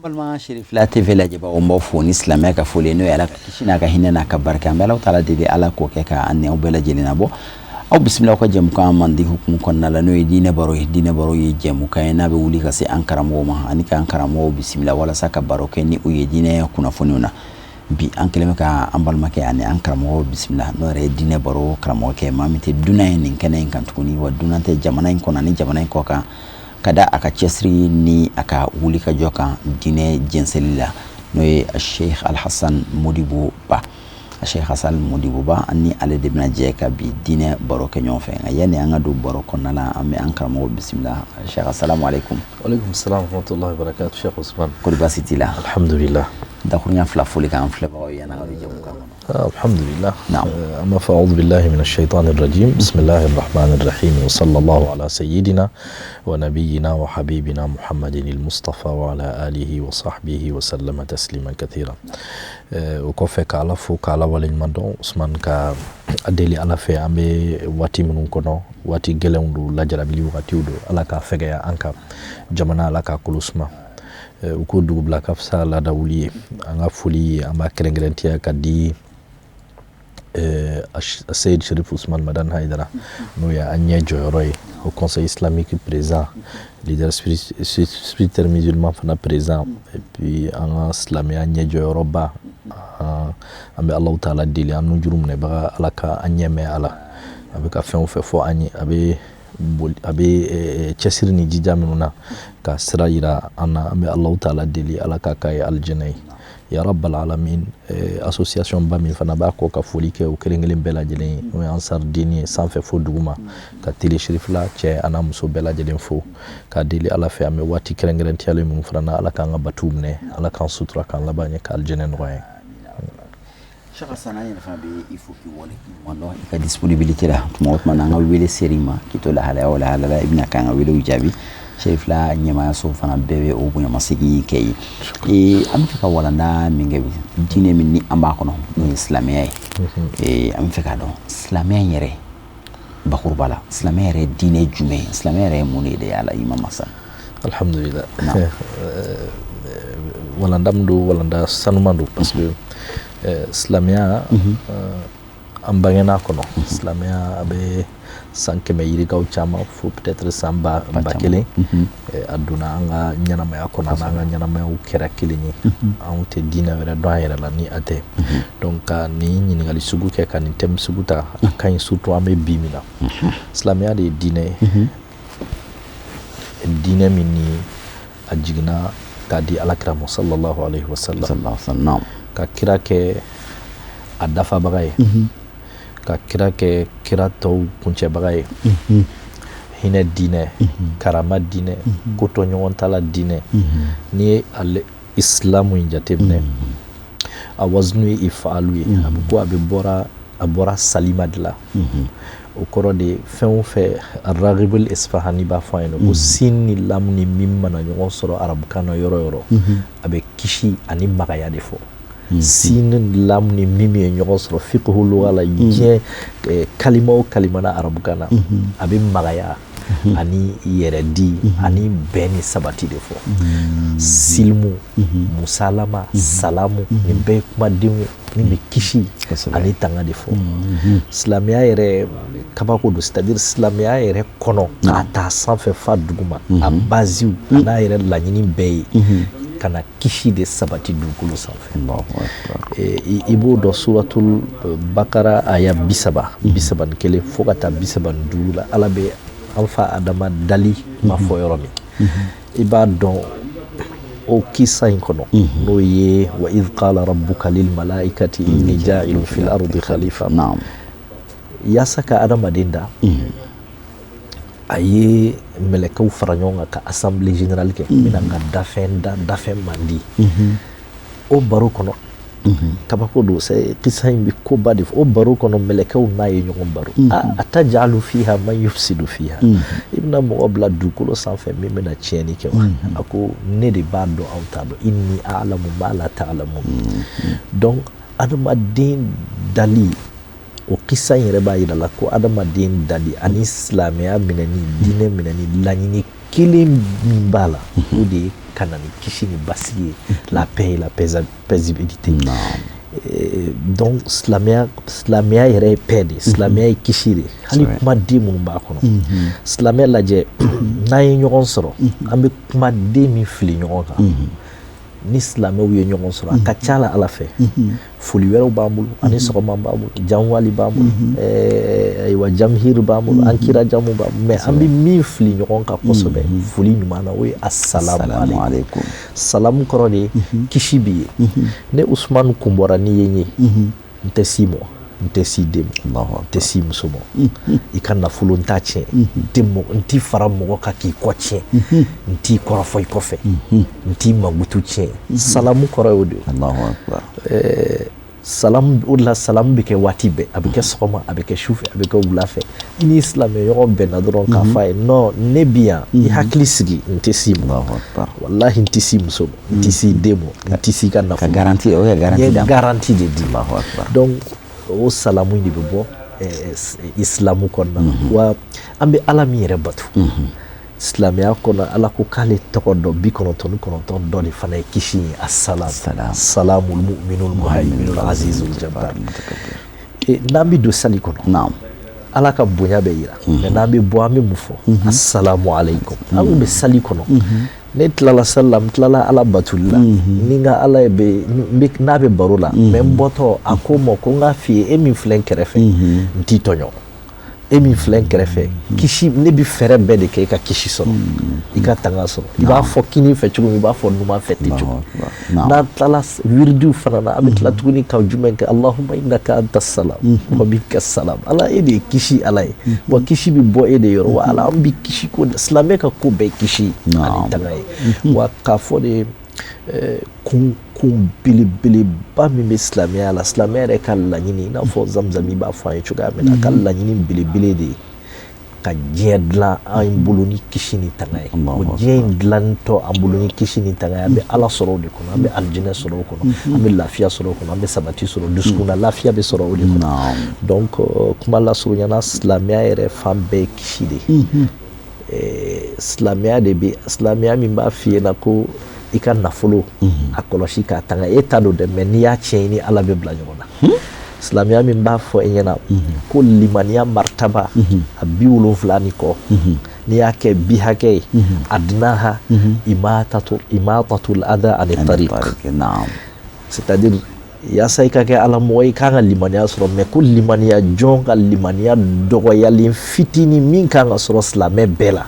Balima Cherifla TV lajɛbagaw, n b'aw fo ni silamɛya ka foli ye, n'o ye Ala ka kisi n'a ka hinɛ n'a ka barika. An bɛ Alahu taala deli, Ala k'o kɛ ka an ni aw bɛɛ lajɛlen nabɔ. Aw bisimila aw ka jɛmukan mandi hukumu kɔnɔna la, n'o ye diinɛ baro ye. Diinɛ baro ye jɛmukan ye n'a bɛ wuli ka se an karamɔgɔw ma ani k'an karamɔgɔw bisimila walasa ka baro kɛ ni u ye diinɛ kunnafoniw na. Bi an kɛlen bɛ ka an balimakɛ ani an karamɔgɔ bisimila, n'o yɛrɛ ye diinɛ baro karamɔgɔkɛ, maa min tɛ dunan ye nin kɛnɛ in kan tuguni, wa dunan tɛ jamana in kɔnɔ ani jamana in kɔ kan, ka da a ka cɛsiri ni a ka wulikajɔ kan diinɛ jɛnsɛnli la, n'o ye Sheikh Alhasan Modibo Ba. Sheikh Hasan Modibo Ba, ni ale de bɛna jɛ ka bi diinɛ baro kɛ ɲɔgɔn fɛ. Nka yanni an ka don baro kɔnɔna la, an bɛ an karamɔgɔ bisimila. Sheikh, assalamu alaikum. Walaikum salam wa rahmatullahi wa barakatuh, Sheikh Usman. Kɔri baasi t'i la? Alhamdulillah. Dakurunya fila foli k'an filɛbagaw ye yan'an ka don jɛmukan kɔnɔ. Alhamdulillah. Naam. أما فأعوذ بالله من الشيطان الرجيم، بسم الله الرحمن الرحيم، وصلى الله على سيدنا ونبينا وحبيبنا محمد المصطفى وعلى آله وصحبه وسلم تسليما كثيرا. O kɔfɛ, ka Ala fo k'Ala waleɲuman dɔn. Usman, ka a deli Ala fɛ, an bɛ waati minnu kɔnɔ, waati gɛlɛnw don, lajarabili wagatiw don, Ala k'a fɛgɛya an kan, jamana Ala k'a kolo suma. U ko dugubila ka fisa laadawuli ye. An ka foli, an b'a kɛrɛnkɛrɛntiya ka di Seyid Sherif Usman Madani Haidara, n'o ye an ɲɛ jɔyɔrɔ ye, au Conseil islamique président, leader spirituel musulman fana président, et puis an ka silamɛya ɲɛ jɔyɔrɔba. An bɛ Alahu taala deli, an nujuru minɛbaga, Ala ka an ɲɛ mɛn a la. A bɛ ka fɛn o fɛn fɔ an ye, a bɛ boli, a bɛ cɛsiri ni jija minnu na ka sira yira an na, an bɛ Alahu taala deli, Ala k'a k'a ye alijinɛ ye, ya rabbal alamin. Association ba min fana b'a kɔ, ka foli kɛ o kelen kelen bɛɛ lajɛlen ye, n'o ye Ansar Dini ye, sanfɛ fo duguma, ka télé Cherifla cɛ a n'a muso bɛɛ lajɛlen fo, k'a deli Ala fɛ, an bɛ waati kɛrɛnkɛrɛntiyalen minnu fana na, Ala k'an ka batuw minɛ, Ala k'an sutura, k'an laban ɲɛ, ka alijinɛ nɔgɔya ye. Cheikh Hassan, an yɛrɛ fana bɛ i fo k'i wale ɲuman dɔn i ka disponibilité la. Tuma o tuma n'an ka wele ser'i ma k'i to lahalaya o lahalaya la, i bɛna k'an ka welew jaabi. Cherifla ɲɛmaayaso fana bɛɛ bɛ o bonyamasegin kɛ ye. An bɛ fɛ ka walanda min kɛ bi, diinɛ min ni an b'a kɔnɔ, n'o ye silamɛya ye, an bɛ fɛ k'a dɔn silamɛya in yɛrɛ bakuruba la, silamɛya yɛrɛ ye diinɛ jumɛn ye, silamɛya yɛrɛ ye mun de ye de Ala i ma masa? Alhamdulillah. Walanda min don, walanda sanuman don, parce que silamɛya, an bangena kɔnɔ. Silamɛya a bɛ san 100 yirikaw caman fo peut-être san 1000. A donna an ka ɲɛnamaya kɔnɔ, n'an ka ɲɛnamayaw kɛra kelen ye, anw tɛ diinɛ wɛrɛ dɔn an yɛrɛ la ni a tɛ. Donc ka nin ɲininkali sugu kɛ, ka nin thème sugu ta, a ka ɲi, surtout an bɛ bi min na. Silamɛya de ye diinɛ ye, diinɛ min ni a jiginna k'a di Alakira ma, sallallahu alaihi wasallam, ka kira kɛ a dafabaga ye, ka kira kɛ kira tɔw kuncɛbaga ye, hinɛ diinɛ, karama diinɛ, kotɔɲɔgɔntala diinɛ. N'i ye ale isilamu in jateminɛ, a wazunu ye ifaalu ye, a bɛ ko a bɛ bɔra, a bɔra salima de la. O kɔrɔ de, fɛn o fɛn, Raghibul Isfahani b'a fɔ an ɲɛna ko sin ni lamu ni mim mana ɲɔgɔn sɔrɔ arabukan na yɔrɔ yɔrɔ, a bɛ kisi ani magaya de fɔ. Sin ni lamu ni mim ye ɲɔgɔn sɔrɔ fiqhu lugha la, diɲɛ kalima o kalima na arabukan na, a bɛ magaya ani yɛrɛdi ani bɛn ni sabati de fɔ. Silimu, musalama, salamu, nin bɛɛ ye kumadenw ye min bɛ kisi ani tanga de fɔ. Silamɛya yɛrɛ kabako don, c'est à dire silamɛya yɛrɛ kɔnɔ, k'a ta sanfɛ fa duguma, a basew a n'a yɛrɛ laɲini bɛɛ ye ka na kisi de sabati dugukolo sanfɛ. I b'o dɔn suratul Bakara aya 30, 31 fo ka taa 35 la, Ala bɛ an fa Adama dali ma fɔ yɔrɔ min, i b'a dɔn o kisa in kɔnɔ, n'o ye wa idh qala rabbuka lil malaikati inni ja'ilun fil ardi khalifa. Yaasa ka adamaden da, a ye mɛlɛkɛw fara ɲɔgɔn kan ka assemblée générale kɛ, n bɛna n ka dafɛn da, dafɛn man di. O baro kɔnɔ, kabako don, kisa in bɛ koba de fɔ. O baro kɔnɔ, mɛlɛkɛw n'a ye ɲɔgɔn baro: a tajalu fiha man yufsidu fiha, i bɛna mɔgɔ bila dugukolo sanfɛ min bɛna tiɲɛni kɛ wa? A ko ne de b'a dɔn, aw t'a dɔn, inni a'lamu ma la ta'lamun. Donc adamaden dali, o kisa in yɛrɛ b'a yira la ko adamaden dali ani silamɛya minɛni, diinɛ minɛni, laɲini kelen min b'a la, o de ye ka na ni kisi ni basigi ye, la paix et la paisibilité. Donc silamɛya yɛrɛ ye paix de ye, silamɛya ye kisi de ye. Hali kumaden minnu b'a kɔnɔ, silamɛ lajɛ, n'an ye ɲɔgɔn sɔrɔ, an bɛ kumaden min fili ɲɔgɔn kan. Ni silamɛw ye ɲɔgɔn sɔrɔ, a ka ca la Ala fɛ, foli wɛrɛw b'an bolo, ani sɔgɔma b'an bolo, janwali b'an bolo, ayiwa, jamhiri b'an bolo, an kira jamu b'an bolo, mais an bɛ min fili ɲɔgɔn kan kosɛbɛ foli ɲuman na, o ye asalamu aleykum. Salamu kɔrɔ de ye kisi b'i ye. Ne Usumani kun bɔra n'i ye n ye, n tɛ s'i ma, n tɛ s'i den ma, n tɛ s'i muso ma, i ka nafolo n t'a tiɲɛ, n t'i fara mɔgɔ kan k'i kɔ tiɲɛ, n t'i kɔrɔfɔ i kɔfɛ, n t'i mankutu tiɲɛ. Salamu kɔrɔ y'o de ye. Salamu, o de la salamu bɛ kɛ waati bɛɛ, a bɛ kɛ sɔgɔma, a bɛ kɛ sufɛ, a bɛ kɛ wula fɛ. I ni silamɛ ɲɔgɔn bɛnna dɔrɔn k'a fɔ a ye: non, ne bi yan, i hakili sigi, n tɛ s'i ma, walahi, n tɛ s'i muso ma, n tɛ s'i den ma, n tɛ s'i ka nafolo. Ka garantie, o ye garantie. N ye garantie de di. Donc o salamu in de bɛ bɔ isilamu kɔnɔna na. Wa an bɛ Ala min yɛrɛ bato silamɛya kɔnɔ, Ala ko k'ale tɔgɔ dɔ 99 dɔ de fana ye kisi ye: asalamu, salamul mu'minul muhayminul azizul jabbar. N'an bɛ don sali kɔnɔ, Ala ka bonya bɛ yira, mais n'an bɛ bɔ, an bɛ mun fɔ? Asalamu aleykum. An kun bɛ sali kɔnɔ, ne tilala sali la, n tilala Ala batuli la, ni n ka Ala ye bɛ n'a bɛ baro la, mais n bɔtɔ a ko n ma ko n k'a f'i ye, e min filɛ n kɛrɛfɛ, n t'i tɔɲɔ. E min filɛ n kɛrɛfɛ, kisi, ne bɛ fɛɛrɛ bɛɛ de kɛ i ka kisi sɔrɔ, i ka tanga sɔrɔ. I b'a fɔ kini fɛ cogo min, i b'a fɔ numan fɛ ten cogo. N'an tilala wiridiw fana na, an bɛ tila tuguni ka jumɛn kɛ? Allahumma innaka anta salam wa minka salam. Ala, e de ye kisi Ala ye, wa kisi bɛ bɔ e de yɔrɔ. Wa Ala, an bɛ kisi ko, silamɛ ka ko bɛɛ ye kisi ani tanga ye. Wa k'a fɔ de, kun belebeleba min bɛ silamɛya la, silamɛya yɛrɛ ka laɲini, i n'a fɔ Zamzami b'a fɔ an ye cogoya min na, a ka laɲini belebele de ye ka diɲɛ dilan an bolo ni kisi ni tanga ye. O diɲɛ in dilantɔ an bolo ni kisi ni tanga ye, an bɛ Ala sɔrɔ o de kɔnɔ, an bɛ alijinɛ sɔrɔ o kɔnɔ, an bɛ lafiya sɔrɔ o kɔnɔ, an bɛ sabati sɔrɔ, dusukunna lafiya bɛ sɔrɔ o de kɔnɔ. Donc kuma lasurunyana, silamɛya yɛrɛ fan bɛɛ ye kisi de ye. Silamɛya de bɛ, silamɛya min b'a f'i ɲɛna ko i ka nafolo a kɔlɔsi k'a tanga, e ta don dɛ, mais n'i y'a tiɲɛ, i ni Ala bɛ bila ɲɔgɔn na. Silamɛya min b'a fɔ e ɲɛna ko limaniya martaba a 70 ni kɔ, n'i y'a kɛ bi hakɛ ye, adnaha imatatul adha ani tariq, c'est-à-dire yaasa i ka kɛ Ala mɔgɔ, i kan ka limaniya sɔrɔ, mais ko limaniya jɔn ka limaniya dɔgɔyalen fitinin min kan ka sɔrɔ silamɛ bɛɛ la,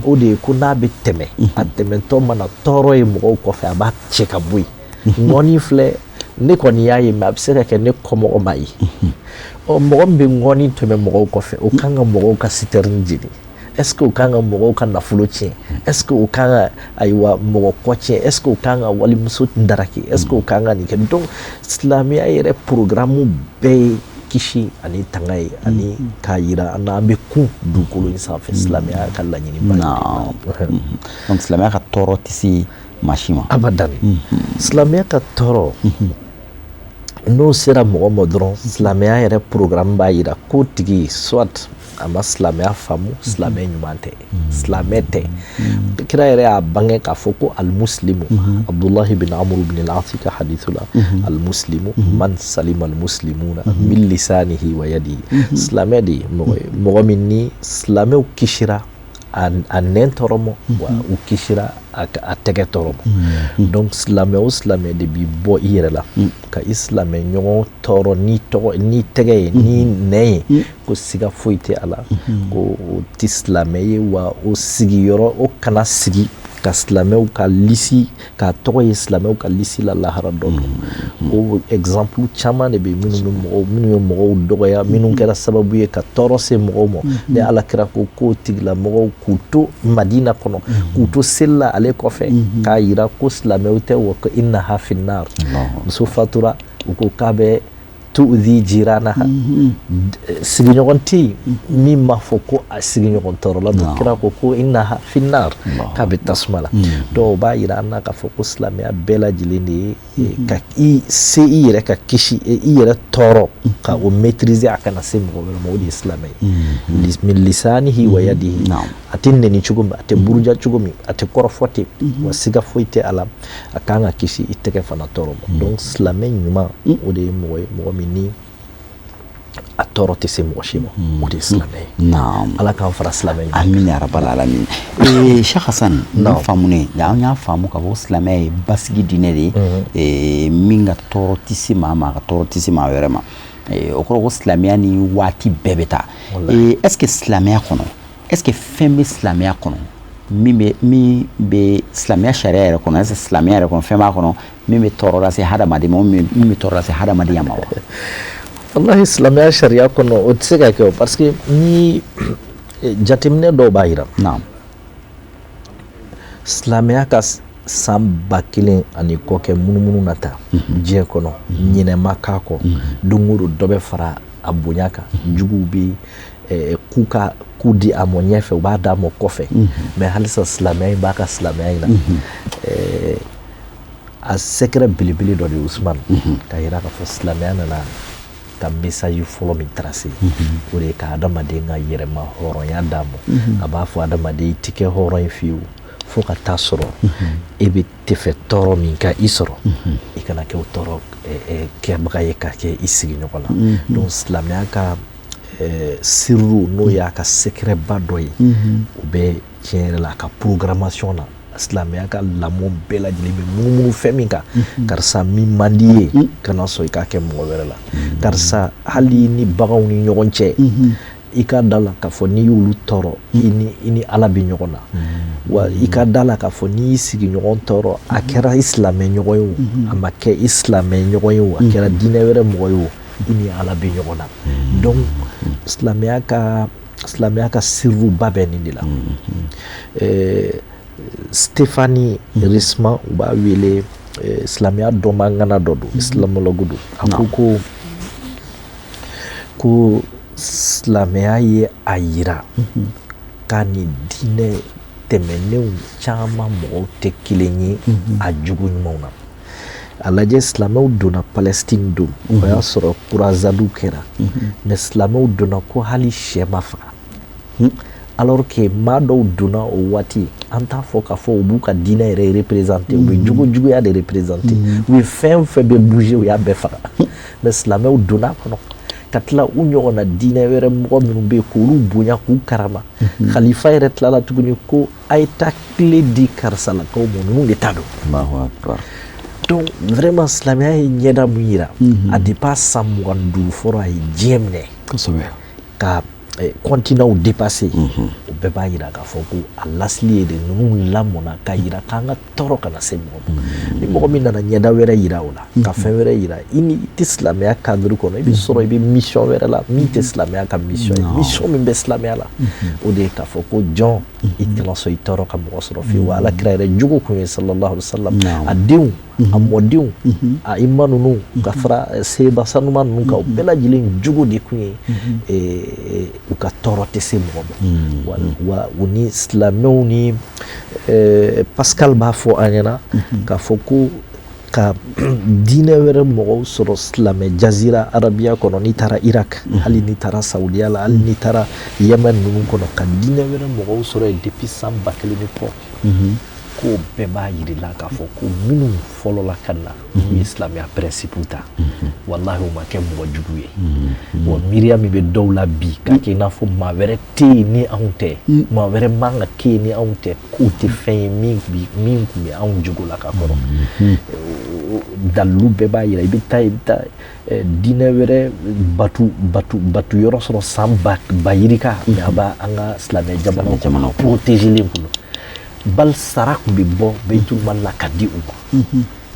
o de ye ko n'a bɛ tɛmɛ, a tɛmɛtɔ mana tɔɔrɔ ye mɔgɔw kɔfɛ, a b'a cɛ ka bɔ yen. Ŋɔni filɛ, ne kɔni y'a ye, mais a bɛ se ka kɛ ne kɔmɔgɔ m'a ye. Ɔ, mɔgɔ min bɛ ŋɔni tɛmɛ mɔgɔw kɔfɛ, o kan ka mɔgɔw ka citerne jeni? Est-ce que o kan ka mɔgɔw ka nafolo tiɲɛ? Est-ce que o kan ka, ayiwa, mɔgɔ kɔ tiɲɛ? Est-ce que o kan ka walimuso daraki? Est-ce que o kan ka nin kɛ? Donc silamɛya yɛrɛ programme bɛɛ ye kisi ani tanga ye, ani k'a yira an na an bɛ kun dugukolo in sanfɛ. Silamɛya ka laɲiniba ye. Donc silamɛya ka tɔɔrɔ tɛ se maa si ma. Abadan. Silamɛya ka tɔɔrɔ, n'o sera mɔgɔ ma dɔrɔn, silamɛya yɛrɛ programme b'a yira k'o tigi soit a ma silamɛya faamu, silamɛ ɲuman tɛ, silamɛ tɛ. Kira yɛrɛ y'a bange k'a fɔ ko almuslimu, Abdullahi bin Amr bin al-As ka hadithu la, almuslimu man salima almuslimuna min lisanihi wa yadihi. Silamɛ de ye mɔgɔ ye, mɔgɔ min ni silamɛw kisira a nɛn tɔɔrɔ ma, wa u kisira a tɛgɛ tɔɔrɔ ma. Donc silamɛ o silamɛ de b'i bɔ i yɛrɛ la ka i silamɛ ɲɔgɔn tɔɔrɔ ni tɔgɔ ni tɛgɛ ye ni nɛn ye, ko siga foyi tɛ a la ko o tɛ silamɛ ye. Wa o sigiyɔrɔ, o kana sigi ka silamɛw ka lisi, k'a tɔgɔ ye silamɛw ka lisi la lahara dɔ don. O exemple caman de bɛ minnu bɛ mɔgɔw, minnu ye mɔgɔw dɔgɔya, minnu kɛra sababu ye ka tɔɔrɔ se mɔgɔw ma. Ni Ala kira ko k'o tigilamɔgɔw k'u to Madina kɔnɔ, k'u to seli la ale kɔfɛ, k'a yira ko silamɛw tɛ, wa ko innaha finnar. Muso fatura, u ko k'a bɛ Tu'zi jiranaha, sigiɲɔgɔn tɛ yen min m'a fɔ ko a sigiɲɔgɔn tɔɔrɔla don. Kira ko ko innaha finnar, k'a bɛ tasuma la. Donc o b'a yira an na k'a fɔ ko silamɛya bɛɛ lajɛlen de ye ka i se i yɛrɛ ka kisi i yɛrɛ tɔɔrɔ ka o maîtriser, a kana se mɔgɔ wɛrɛ ma. O de ye silamɛ ye. Min lisanihi wa yadihi, a tɛ nɛni cogo min, a tɛ buruja cogo min, a tɛ kɔrɔfɔ ten, wa siga foyi tɛ a la, a kan ka kisi i tɛgɛ fana tɔɔrɔ ma. Donc silamɛ ɲuman, o de ye mɔgɔ ye, mɔgɔ min ni a tɔɔrɔ tɛ se mɔgɔ si ma, o de ye silamɛ ye. Ala k'an fara silamɛ ɲuman. Amin ya rabbal alamin. Cheikh Hassan, nin faamu ne, an y'a faamu k'a fɔ silamɛ ye basigi diinɛ de ye, min ka tɔɔrɔ tɛ se maa ma, a ka tɔɔrɔ tɛ se maa wɛrɛ ma. O kɔrɔ ko silamɛya ni waati bɛɛ bɛ taa. Est ce que silamɛya kɔnɔ, est ce que fɛn bɛ silamɛya kɔnɔ min bɛ silamɛya sariya yɛrɛ kɔnɔ, est ce que silamɛya yɛrɛ kɔnɔ fɛn b'a kɔnɔ min bɛ tɔɔrɔ lase hadamaden ma, min bɛ tɔɔrɔ lase hadamadenya ma wa? Wallahi, silamɛya sariya kɔnɔ, o tɛ se ka kɛ o, parce que ni jateminɛ dɔw b'a yira, silamɛya ka san 1000 ani kɔ kɛ munumunu na ta diɲɛ kɔnɔ, ɲinɛ ma k'a kɔ, don o don dɔ bɛ fara a bonya kan. Juguw bɛ k'u ka k'u di a ma ɲɛfɛ, u b'a d'a ma kɔfɛ, mais halisa silamɛya in b'a ka silamɛya in na. A secret belebele dɔ de ye, Usumani, k'a yira k'a fɔ silamɛya nana ka message fɔlɔ min tracé, o de ye ka adamaden ka yɛrɛma hɔrɔnya d'a ma. A b'a fɔ adamaden, i ti kɛ hɔrɔn ye fiyewu fo ka taa sɔrɔ e bɛ tɛ fɛ tɔɔrɔ min ka i sɔrɔ, i kana kɛ o tɔɔrɔ kɛbaga ye ka kɛ i sigiɲɔgɔn na. Donc silamɛya ka sirru, n'o y'a ka secret ba dɔ ye, o bɛ tiɲɛ yɛrɛ la a ka programmation na. Silamɛya ka lamɔ bɛɛ lajɛlen bɛ munumunu fɛn min kan: karisa, min man di ye, kana sɔn i k'a kɛ mɔgɔ wɛrɛ la. Karisa, hali ni baganw ni ɲɔgɔn cɛ, i ka da la k'a fɔ n'i y'olu tɔɔrɔ, i ni Ala bɛ ɲɔgɔn na. Wa i ka da la k'a fɔ n'i y'i sigiɲɔgɔn tɔɔrɔ, a kɛra i silamɛ ɲɔgɔn ye o, a ma kɛ i silamɛ ɲɔgɔn ye o, a kɛra diinɛ wɛrɛ mɔgɔ ye o, i ni Ala bɛ ɲɔgɔn na. Donc silamɛya ka sirruba bɛ nin de la. Stéphanie Risman, u b'a wele, silamɛya dɔnbagana dɔ don, islamologue don, a ko silamɛya ye a yira k'a ni diinɛ tɛmɛnenw caman mɔgɔw tɛ kelen ye a jogo ɲumanw na. A lajɛ, silamɛw donna Palestine don, o y'a sɔrɔ croisade kɛra, mais silamɛw donna ko hali sɛ ma faga, alors que maa dɔw donna o waati, an t'a fɔ k'a fɔ u b'u ka diinɛ yɛrɛ représenter, u bɛ jogo juguya de représenter, u ye fɛn o fɛn bɛ bouger, u y'a bɛɛ faga. Mais silamɛw donna a kɔnɔ ka tila u ɲɔgɔnna diinɛ wɛrɛ mɔgɔ minnu bɛ yen, k'olu bonya, k'u karama. Khalifa yɛrɛ tilala tuguni ko a ye taa clé di karisalakaw ma, ninnu de ta don. Allahu akbar. Donc vraiment, silamɛya ye ɲɛda mun yira, a depuis san 25 fɔlɔ, a ye diɲɛ minɛ ka continent dépassé. O bɛɛ b'a yira k'a fɔ ko a lasili ye de ninnu lamɔna k'a yira k'an ka tɔɔrɔ kana se mɔgɔ ma. Ni mɔgɔ min nana ɲɛda wɛrɛ yira o la, ka fɛn wɛrɛ yira, i ni i tɛ silamɛya cadre kɔnɔ, i bɛ sɔrɔ i bɛ mission wɛrɛ la min tɛ silamɛya ka mission ye. Mission min bɛ silamɛya la, o de ye k'a fɔ ko jɔn, i tɛna sɔn i tɔɔrɔ ka mɔgɔ sɔrɔ fiyewu. Ala kira yɛrɛ jogo kun ye, sallallahu alaihi wa sallam, a denw, a mɔdenw, a ima ninnu ka fara seba sanuma ninnu kan, o bɛɛ lajɛlen jogo de kun ye u ka tɔɔrɔ tɛ se mɔgɔ ma. Wa u ni silamɛw ni Pascal b'a fɔ an ɲɛna k'a fɔ ko ka diinɛ wɛrɛ mɔgɔw sɔrɔ silamɛ jazira arabiya kɔnɔ, n'i taara Irak, hali n'i taara Saudiya la, hali n'i taara Yemen ninnu kɔnɔ, ka diinɛ wɛrɛ mɔgɔw sɔrɔ yen depuis san 1000 ni kɔ, k'o bɛɛ b'a yir'i la k'a fɔ ko minnu fɔlɔla ka na, n'u ye silamɛya principe ta, walahi, o ma kɛ mɔgɔ jugu ye. Wa miiriya min bɛ dɔw la bi, k'a kɛ i n'a fɔ maa wɛrɛ tɛ yen ni anw tɛ, maa wɛrɛ man ka kɛ yen ni anw tɛ, k'o tɛ fɛn ye min tun bɛ anw jogo la ka kɔrɔ. Dalilu bɛɛ b'a yira, i bɛ taa diinɛ wɛrɛ batu yɔrɔ sɔrɔ san ba yirika, mais a b'a an ka silamɛ jamanaw protégelen bolo. Bal sara tun bɛ bɔ Beytul la ka di u ma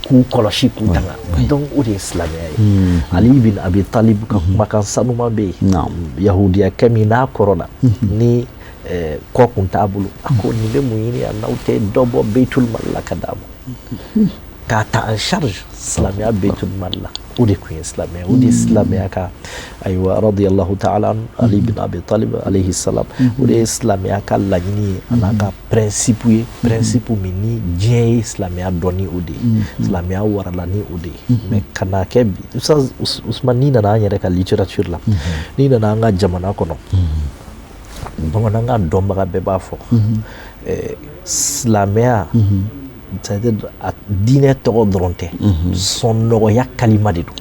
k'u kɔlɔsi, k'u tanga. Donc o de ye silamɛya ye. Ali bin Abi Talib ka kumakan sanuman bɛ yen, yahudiyakɛ min n'a kɔrɔla ni kɔ kun t'a bolo, a ko nin bɛ mun ɲini yan n'aw tɛ dɔ bɔ Beytul la ka d'a ma, k'a ta en charge silamɛya Beytul la. O de kun ye silamɛya, o de ye silamɛya ka, ayiwa, radiyallahu ta'ala Ali bin Abi Talib alayhi salam, o de ye silamɛya ka laɲini ye, a n'a ka principe ye, principe min ni diɲɛ ye silamɛya dɔn ni o de ye, silamɛya warala ni o de ye. Mais ka n'a kɛ bi, Ustaz Usman, n'i nana an yɛrɛ ka littérature la, n'i nana an ka jamana kɔnɔ, bamanankan dɔnbaga bɛɛ b'a fɔ silamɛya, c'est-à-dire a diinɛ tɔgɔ dɔrɔn tɛ, sɔnnɔgɔya kalima de don.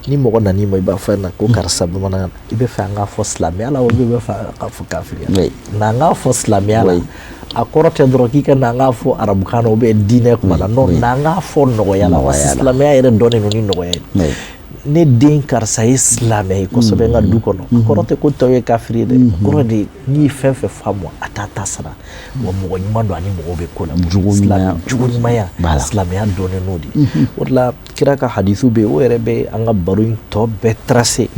Ni mɔgɔ nan'i ma, i b'a fɔ na ko karisa, bamanankan, i bɛ fɛ an k'a fɔ silamɛya la, ou bien i bɛ fɛ an k'a fɔ kafiriya? N'an k'a fɔ silamɛya la, a kɔrɔ tɛ dɔrɔn k'i ka n'an k'a fɔ arabukan na ou bien diinɛ kuma la. Non, n'an k'a fɔ nɔgɔya la, parce que silamɛya yɛrɛ dɔnnen don ni nɔgɔya ye. Ne den karisa ye silamɛ ye kosɛbɛ n ka du kɔnɔ, a kɔrɔ tɛ ko tɔw ye kafiri ye dɛ. A kɔrɔ de n'i ye fɛn fɛn faamu, a t'a ta sara, wa mɔgɔ ɲuman don, ani mɔgɔw bɛ ko la. Jogo ɲumanya. Jogo ɲumanya, silamɛya dɔnnen n'o de ye. O de la kira ka hadisu bɛ yen, o yɛrɛ bɛ an ka baro in tɔ bɛɛ tracé,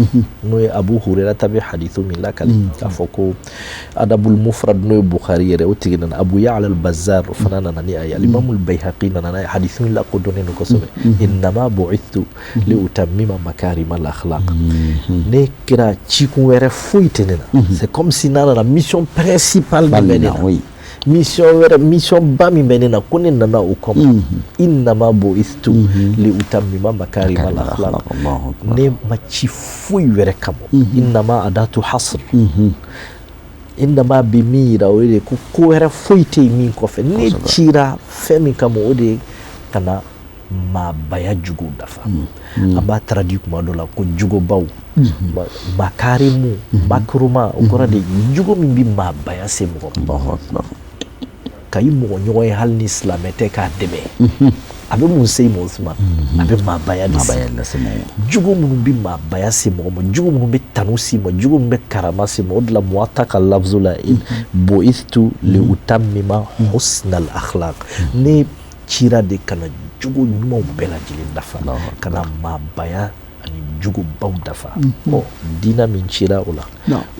n'o ye Abu Hurera ta bɛ hadisu min lakali k'a fɔ ko Adabul Mufrad, n'o ye Bukhari yɛrɛ, o tigi nana, Abu Ya'la al-Bazzar, o fana nana ni a ye, Alimamul Bayhaqi nana n'a ye. Hadisu in lakodɔnnen don kosɛbɛ: innama bu'ithtu li utammima makarima al-akhlaq. Ne kira, cikun wɛrɛ foyi tɛ ne na. C'est comme si n'a nana mission principale min bɛ ne na, mission wɛrɛ, mission ba min bɛ ne na, ko ne nana o kama. Innama bu'ithtu li utammima makarima al-akhlaq. Ne ma ci foyi wɛrɛ kama. Innama adatu hasr, innama bɛ min yira, o de ko ko wɛrɛ foyi tɛ yen min kɔfɛ. Ne cira fɛn min kama, o de ye ka na maabaya juguw dafa. An b'a traduit kuma dɔ la ko jugubaw, makarimu, makuruma, o kɔrɔ de jugu min bɛ maabaya se mɔgɔ ma. Ka i mɔgɔ ɲɔgɔn ye, hali ni silamɛ tɛ, k'a dɛmɛ, a bɛ mun se i ma, Usman? A bɛ maabaya de se. Jugu minnu bɛ maabaya se mɔgɔ ma, jugu minnu bɛ tanu se ma, jugu minnu bɛ karama se ma, o de la Muwatta ka lafzu la: bu'ithtu li utammima husnal akhlaq. Ne cira de ka na jogo ɲumanw bɛɛ lajɛlen dafa, ka na maabaya ani jogobaw dafa. Ɔ, diinɛ min cira o la,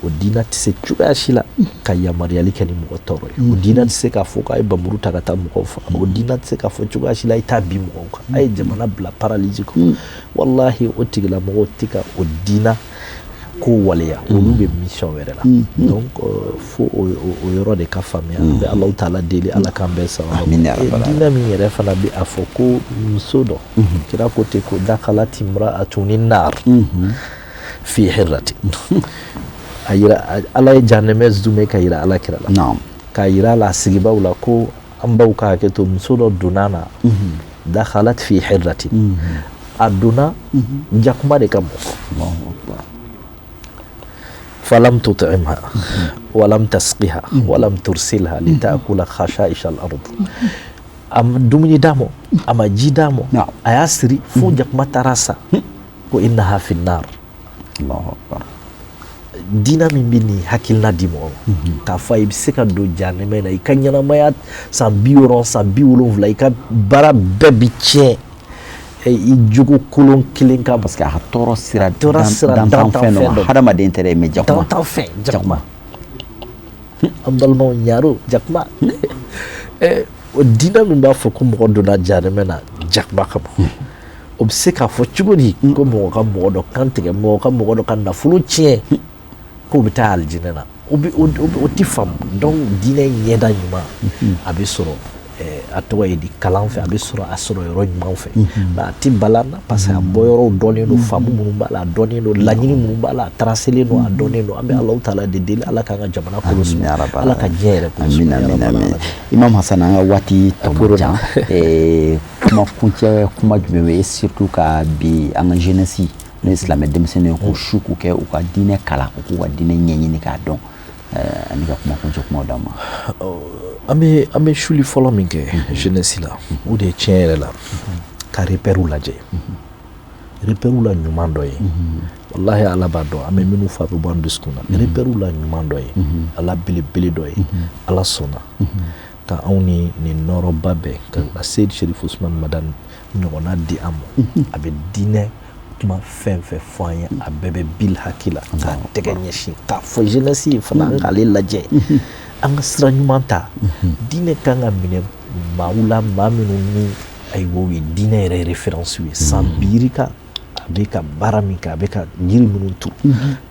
o diinɛ tɛ se cogoya si la ka yamaruyali kɛ ni mɔgɔ tɔɔrɔ ye. O diinɛ tɛ se k'a fɔ k'a ye bamuru ta ka taa mɔgɔw faga. O diinɛ tɛ se k'a fɔ cogoya si la i t'a bin mɔgɔw kan, a ye jamana bila paralysie kɔnɔ. Walahi, o tigilamɔgɔw tɛ ka o diinɛ ko waleya, olu bɛ mission wɛrɛ la. Donc fo o yɔrɔ de ka faamuya. An bɛ Alahu taala deli, Ala k'an bɛɛ sababa. Diinɛ min yɛrɛ fana bɛ a fɔ ko muso dɔ, kira ko ten ko dakhalat imra'atun nar fi hirrati. A yira, Ala ye jahanɛmɛ zumɛ ka yira Ala kira la, k'a yira la a sigibaw la ko an baw ka hakɛ to, muso dɔ donna na, dakhalat fi hirrati, a donna jakuma de kama. فلم تطعمها ولم تسقها ولم ترسلها لتأكل خشائش الأرض. A ma dumuni d'a ma, a ma ji d'a ma, a y'a siri fo jakuma taara sa, ko innaha fi nar. Diinɛ min bɛ nin hakilina di mɔgɔ ma k'a fɔ i bɛ se ka don jahanɛmɛ na, i ka ɲɛnamaya san 60, san 70, i ka baara bɛɛ bi tiɲɛ i jogo kolon kelen kan. Parce que a ka tɔɔrɔ sira dantanfɛn dɔ ma, hadamaden tɛ dɛ, mais jakuma. Dantanfɛn, jakuma. An balimaw, ɲaro, jakuma. O diinɛ min b'a fɔ ko mɔgɔ donna jahanɛmɛ na jakuma kama, o bɛ se k'a fɔ cogo di ko mɔgɔ ka mɔgɔ dɔ kan tigɛ, mɔgɔ ka mɔgɔ dɔ ka nafolo tiɲɛ, k'o bɛ taa alijinɛ na? O tɛ faamu. Donc diinɛ ɲɛda ɲuman a bɛ sɔrɔ, a tɔgɔ ye di, kalan fɛ, a bɛ sɔrɔ a sɔrɔ yɔrɔ ɲuman fɛ. Nka a tɛ balan na, parce que a bɔ yɔrɔw dɔnnen don, faamu minnu b'a la a dɔnnen don, laɲini minnu b'a la a tracélen don, a dɔnnen don. An bɛ Alahu taala de deli, Ala k'an ka jamana kolo suma, Ala ka diɲɛ yɛrɛ kolo suma. Amin, amin. Imam Hassan, an ka waati tɔ man jan. Kuma kuncɛ kuma jumɛn bɛ, surtout ka bi an ka jeunesse, n'o ye silamɛ denmisɛnninw ye, k'u su k'u kɛ u ka diinɛ kalan, u k'u ka diinɛ ɲɛɲini k'a dɔn, ani ka kuma kuncɛ kumaw d'an ma? An bɛ suli fɔlɔ min kɛ jeunesse la, o de ye tiɲɛ yɛrɛ la ka repèrew lajɛ. Repèrew la ɲuman dɔ ye, walahi Ala b'a dɔn, an bɛ minnu fɔ a bɛ bɔ an dusukun na. Repèrew la ɲuman dɔ ye, Ala belebele dɔ ye, Ala sɔnna ka anw ni nin nɔrɔba bɛɛ ka Seyidi Sherif Usman Madani ɲɔgɔnna di an ma. A bɛ diinɛ kuma fɛn fɛn fɔ an ye, a bɛɛ bɛ bil hakili la k'a tɛgɛ ɲɛsin k'a fɔ jeunesse ye fana, an k'ale lajɛ, an ka sira ɲuman ta. Diinɛ kan ka minɛ maaw la, maa minnu ni ayiwa o ye diinɛ yɛrɛ référence ye. San biiri ka a bɛ ka baara min kɛ, a bɛ ka yiri minnu turu,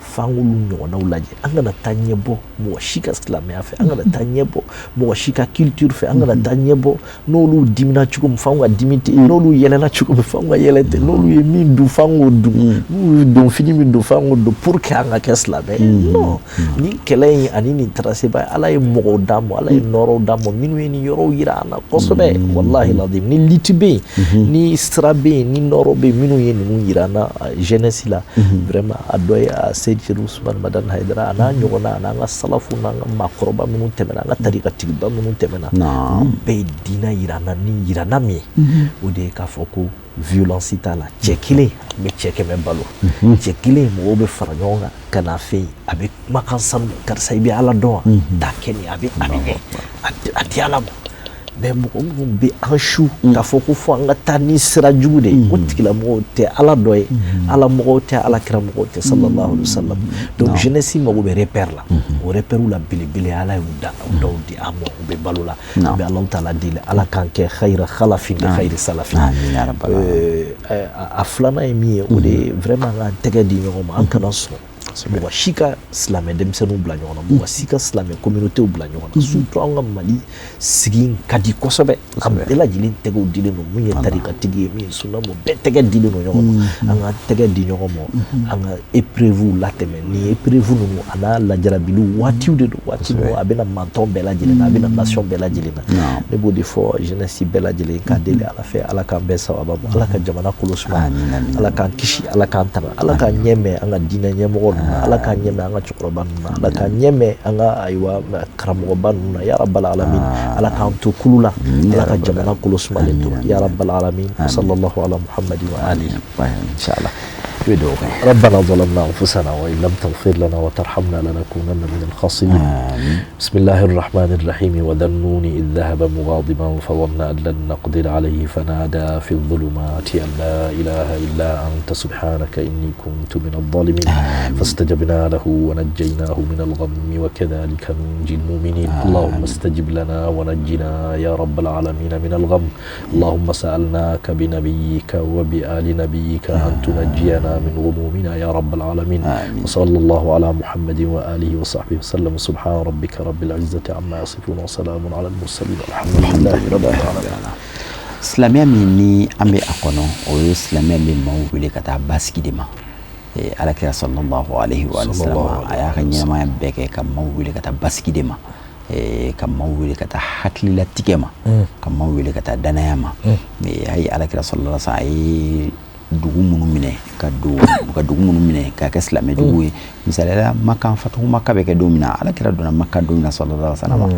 f'an k'olu ɲɔgɔnnaw lajɛ. An kana taa ɲɛbɔ mɔgɔ si ka silamɛya fɛ, an kana taa ɲɛbɔ mɔgɔ si ka culture fɛ, an kana taa ɲɛbɔ n'olu dimina cogo min f'anw ka dimi ten, n'olu yɛlɛla cogo min f'anw ka yɛlɛ ten, n'olu ye min dun f'an k'o dun, n'u ye don fini min don f'an k'o don pour que an ka kɛ silamɛ ye. Non, nin kɛlɛ in ani nin tracé-ba, Ala ye mɔgɔw d'an ma, Ala ye nɔrɔw d'an ma minnu ye nin yɔrɔw yira an na kosɛbɛ. Walahi ladim, ni lutte bɛ yen, ni sira bɛ yen, ni nɔrɔ bɛ yen minnu ye ninnu yira an na jeunesse la, vraiment a dɔ ye a Seyidi Cherif Ousmane Madani Haidara, a n'a ɲɔgɔnna, a n'an ka salafu n'an ka maakɔrɔba minnu tɛmɛna, an ka tarikatigiba minnu tɛmɛna, olu bɛɛ ye diinɛ yira an na. Ni yirana min ye, o de ye k'a fɔ ko violence t'a la. Cɛ kelen a bɛ cɛ 100 balo, cɛ kelen mɔgɔw bɛ fara ɲɔgɔn kan ka n'a fɛ yen, a bɛ kumakan sanu: karisa, i bɛ Ala dɔn wa? Taa kɛ nin, a bɛ ɲɛ, a di Ala ma. Mais mɔgɔ minnu bɛ an su k'a fɔ ko fo an ka taa ni sira jugu de ye, o tigilamɔgɔw tɛ Ala dɔ ye, Ala mɔgɔw tɛ, Ala kira mɔgɔw tɛ, sallallahu alaihi wa sallam. Donc jeunesse mago bɛ repère la. O repère la belebele, Ala y'u da u dɔw di an ma, u bɛ balo la. An bɛ Alahu taala deli, Ala k'an kɛ khayra khalafin li khayri salafin. Amin ya rabbal alamin. A filanan ye min ye, o de ye vraiment an k'an tɛgɛ di ɲɔgɔn ma. An kana sɔn mɔgɔ si ka silamɛ denmisɛnninw bila ɲɔgɔn na, mɔgɔ si ka silamɛ communautéw bila ɲɔgɔn na. Surtout an ka Mali sigi in ka di kosɛbɛ, an bɛɛ lajɛlen tɛgɛw dilen don. Mun ye tarikatigi ye, min ye sunna, mɔ bɛɛ tɛgɛ dilen don ɲɔgɔn ma. An ka tɛgɛ di ɲɔgɔn ma, an ka épreuve latɛmɛ. Ni épreuve ninnu a n'a lajarabiliw waatiw de don, waati min a bɛna mantɔn bɛɛ lajɛlen na, a bɛna nation bɛɛ lajɛlen na. Ne b'o de fɔ jeunesse bɛɛ lajɛlen, k'a deli Ala fɛ, Ala k'an bɛɛ sababa ma, Ala ka jamana kolo suma, Ala k'an kisi, Ala k'an tanga, Ala k'an ɲɛ mɛn an ka diinɛ ɲɛmɔgɔ ninnu na, Ala k'an ɲɛ mɛn an ka cɛkɔrɔba ninnu na, Ala k'an ɲɛ mɛn an ka ayiwa karamɔgɔba ninnu na, ya rabbal alamin. Ala k'an to kulu la, Ala ka jamana kolo sumalen to, ya rabbal alamin. Sallallahu ala Muhammadin wa alihi. Inshallah, i bɛ dugawu kɛ. ربنا ظلمنا أنفسنا وإن لم تغفر لنا وترحمنا لنكونن من الخاسرين. بسم الله الرحمن الرحيم. وذا النون إذ ذهب مغاضبا فظن أن لن نقدر عليه فنادى في الظلمات أن لا إله إلا أنت سبحانك إني كنت من الظالمين. فاستجبنا له ونجيناه من الغم وكذلك ننجي المؤمنين. اللهم استجب لنا ونجنا يا رب العالمين من الغم. اللهم سألناك بنبيك وبآل نبيك أن تنجينا من غمومنا يا رب العالمين. وصلى الله على محمد وآله وصحبه وسلم. سبحان ربك رب العزة عما يصفون وسلام على المرسلين والحمد لله رب العالمين. Silamɛya min ni an bɛ a kɔnɔ, o ye silamɛya bɛ maaw wele ka taa basigi de ma. Alakira sallallahu alaihi wa sallam, a y'a ka ɲɛnamaya bɛɛ kɛ ka maaw wele ka taa basigi de ma, ka maaw wele ka taa hakililatigɛ ma, ka maaw wele ka taa danaya ma. A ye alakira sallallahu alaihi wa sallam, a ye dugu minnu minɛ ka don ka dugu minnu minɛ ka kɛ silamɛ dugu ye, misaliyala Makan, fatuhu Maka bɛ kɛ don min na, alakira donna Maka don min na, sallallahu alaihi wa sallam,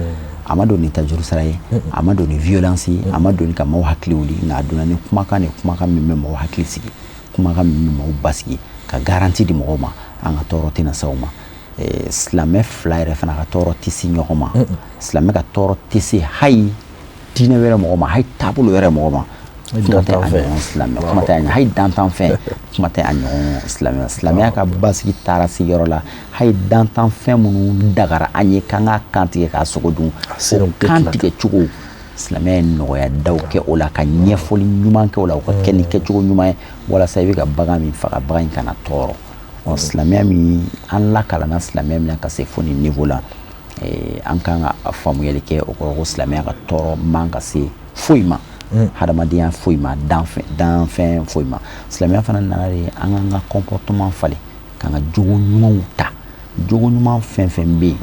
a ma don ni tajuru sara ye, a ma don ni violence ye, a ma don ni ka maaw hakili wuli, nka a donna ni kumakan de, kumakan min bɛ maaw hakili sigi, kumakan min bɛ maaw basigi, ka garantie di mɔgɔw ma an ka tɔɔrɔ tɛna se aw ma. Silamɛ fila yɛrɛ fana ka tɔɔrɔ tɛ se ɲɔgɔn ma, silamɛ ka tɔɔrɔ tɛ se hali diinɛ wɛrɛ mɔgɔ ma, hali taabolo wɛrɛ mɔgɔ ma, kuma tɛ a ɲɔgɔn silamɛ, kuma tɛ a hali dantanfɛn, kuma tɛ a ɲɔgɔn silamɛ. Silamɛya ka basigi taara se yɔrɔ la, hali dantanfɛn minnu dagara an ye k'an ka kan tigɛ k'a sogo dun, o kan tigɛ cogo, silamɛya ye nɔgɔya daw kɛ o la, ka ɲɛfɔli ɲuman kɛ o la, o ka kɛ ni kɛcogo ɲuman ye, walasa i bɛ ka bagan min faga, bagan in kana tɔɔrɔ. Ɔ, silamɛya min an lakalanna, silamɛya min na ka se fo nin niveau la, an kan ka faamuyali kɛ o kɔrɔ ko silamɛya ka tɔɔrɔ man ka se foyi ma, hadamadenya foyi ma, danfɛn foyi ma. Silamɛya fana nana de an k'an ka comportement falen, k'an ka jogo ɲumanw ta. Jogo ɲuman fɛn fɛn bɛ yen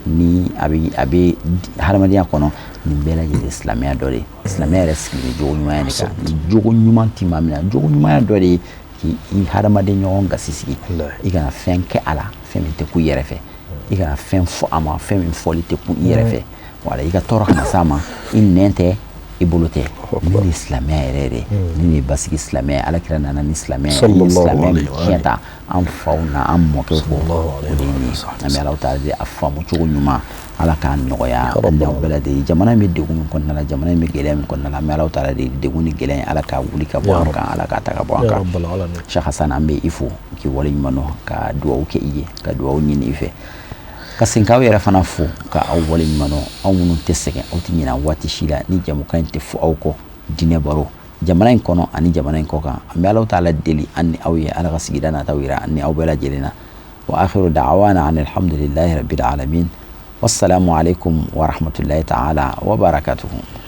ni a bɛ hadamadenya kɔnɔ, nin bɛɛ lajɛlen silamɛya dɔ de ye. Silamɛya yɛrɛ sigilen jogo ɲumanya de kan. Ni jogo ɲuman ti maa min na, jogo ɲumanya dɔ de ye k'i hadamaden ɲɔgɔn gasi sigi, i kana fɛn kɛ a la fɛn min tɛ ku i yɛrɛ fɛ, i kana fɛn fɔ a ma fɛn min fɔli tɛ ku i yɛrɛ fɛ, wala i ka tɔɔrɔ kana s'a ma, i nɛn tɛ, i bolo tɛ. Nin de ye silamɛya yɛrɛ yɛrɛ, nin de ye basigi silamɛya. Alakira nana ni silamɛya ye, silamɛya min tiɲɛ ta an faw na an mɔkɛw kɔ, o de ye nin ye. An bɛ Alahu taala deli, a faamu cogo ɲuman, Ala k'a nɔgɔya an n'aw bɛɛ lajɛlen. Jamana in bɛ degun min kɔnɔna la, jamana in bɛ gɛlɛya min kɔnɔna la, an bɛ Alahu taala deli, degun ni gɛlɛya in, Ala k'a wuli ka bɔ an kan, Ala k'a ta ka bɔ an kan. Cheikh Hassan, an bɛ i fo k'i waleɲuman dɔn, ka dugawu kɛ i ye, ka dugawu ɲini i fɛ, ka segin k'aw yɛrɛ fana fo ka aw waleɲuman dɔn, aw minnu tɛ sɛgɛn, aw tɛ ɲinɛ waati si la ni jamukan in tɛ fɔ aw kɔ. Diinɛ baro. Jamana in kɔnɔ ani jamana in kɔ kan, an bɛ Alahu taala deli an ni aw ye, Ala ka sigida nataw yira an ni aw bɛɛ lajɛlen na. Wa akhiru da'wana anil hamdulillahi rabbil alamin. Wassalamu alaikum wa rahmatullahi ta'ala wa barakatuhu.